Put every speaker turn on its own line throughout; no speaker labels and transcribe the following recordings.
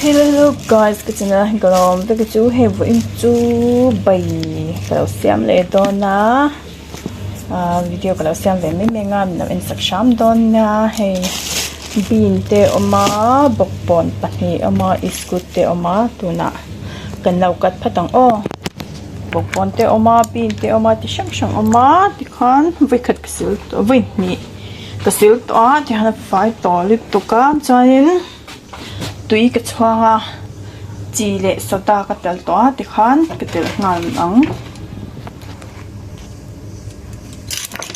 Hello guys ka channel ah hian ka lo awm vek a chu hei vawiin chu bai ka lo siam leh dawn a ahh video ka lo siam ve mai mai ang a min lo en sak hram dawn nia hei bean te a awm a bawkbawn pahnih a awm a iskut te a awm a tunah kan lo cut phawt ang aw bawkbawn te a awm a bean te a awm a ti hrang hrang a awm a tikhan vawikhat ka sil tawh vawi hnih ka sil tawh a tikhan a fai tawh lutuk a chuanin tui ka chhuang a chi leh soda ka telh tawh a tikhan ka telh nghal ang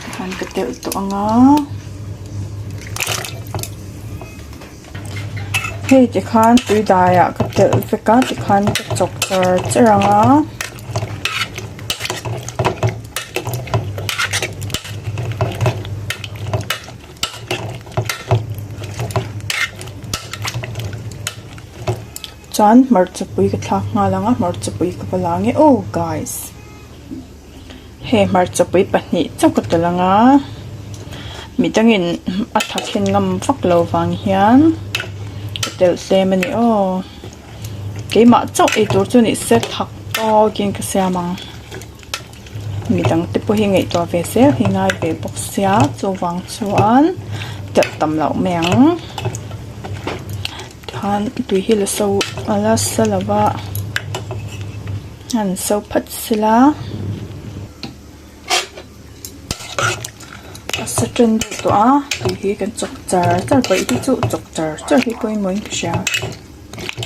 tikhan ka telh tawh ang a hei tikhan tui daiah ka telh vek a tikhan ka chawk char char ang a. Chuan hmarchapui ka thlak nghal ang a hmarchapui ka va la ang e aw guys hei hmarchapui pahnih chauh ka tel ang a midangin a thak hen ngam vak lo vang hian ka telh tlem a ni aw keimah chauh eitur chu ni se thak tawkin ka siam ang. Midang te pawh hi ngaihtuah ve zel hi ngai ve bawk sia chuvang chuan telh tam loh mai ang tikhan tui hi la so a la sa lo va an so phat sela a sa tan deuh tawh a tui hi kan chawk char char paih hi chu chawk char char hi pawimawhin ka hria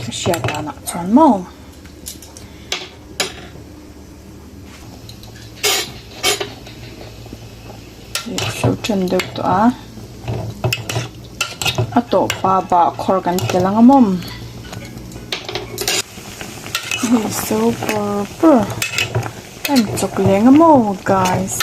ka hriat danah chuan maw. So then deuh tawh a a tawpa bahkhawr kan tel ang a mawm hei so pur pur a inchawk leng a maw guys.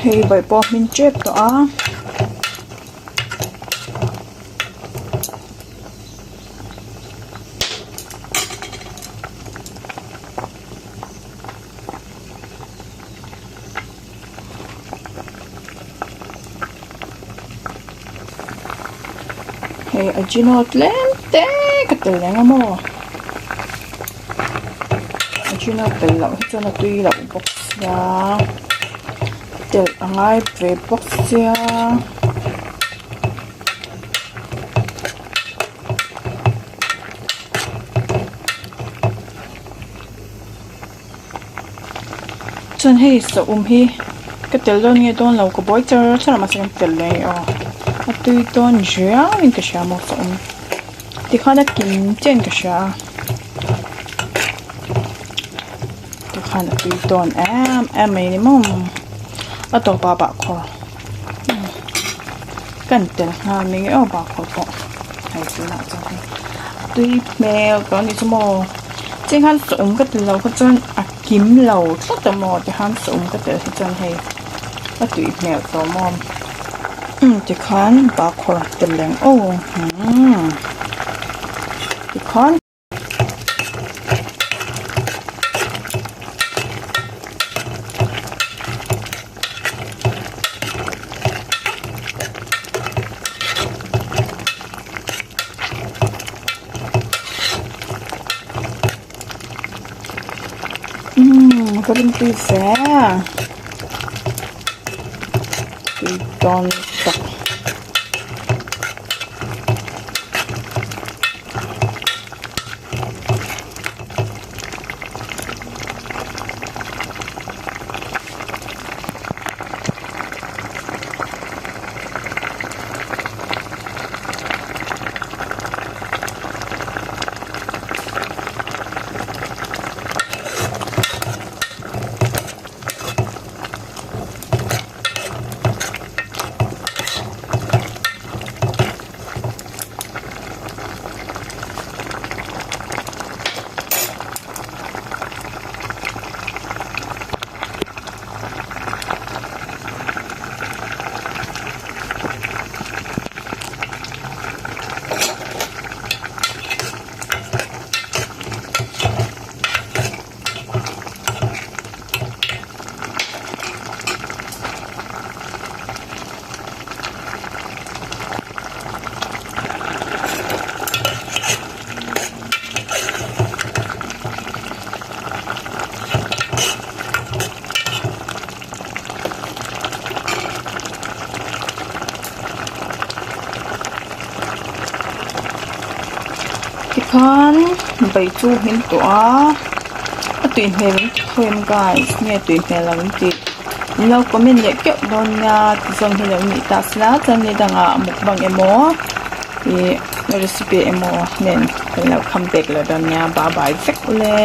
Hei bawih pawh a hmin tep tawh a. Hei ajino tlem te ka tel reng a maw ajino tel loh hi chuan a tui loh bawk sia telh a ngai ve bawk sia. Chuan hei saum hi ka tel dawn nge dawn lo ka buai char char a mahse kan tel leh aw a tui dawn riau in ka hria maw saum tikhan a kim chiah in ka hria a tikhan a tui dawn em em mai a ni maw a tawp ah bahkhawr kan tel nghal mai nge aw bahkhawr pawh hei tunah chuan hei a tui hmel tawh a nih chu maw. Cheng khan saum ka tel lo kha chuan a kim lo tlat a maw tikhan saum ka tel hi chuan hei a tui hmel tawh maw umm tikhan bahkhawr tel leng aw umm tikhan. Umm ka rin tui hle tui dawn tak. Tikhan bai chu hmin tawh a a tui hmel an ti tho em guys nge tui hmel lo an ti in lo comment leh keuh dawn nia ti zawng hi lo nih ta sela chuan ni dangah mukbang emaw ih recipe emaw nen kan lo kham pek leh dawn nia bye bye vek ule.